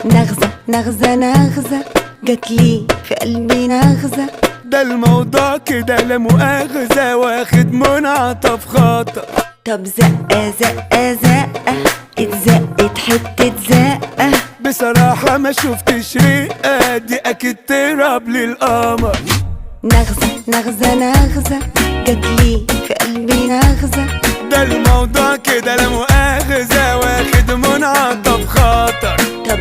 نغزة نغزة نغزة جاتلي في قلبي نغزة. ده الموضوع كده لا مؤاخذة، واخد منعطف خطر. طب زقة زقة زقة اتزقت حتة زقة. بصراحة ما شفتش رقة، دي أكيد تهرب للقمر. نغزة نغزة نغزة جاتلي في قلبي نغزة. ده الموضوع كده لا مؤاخذة، واخد منعطف خطر. طب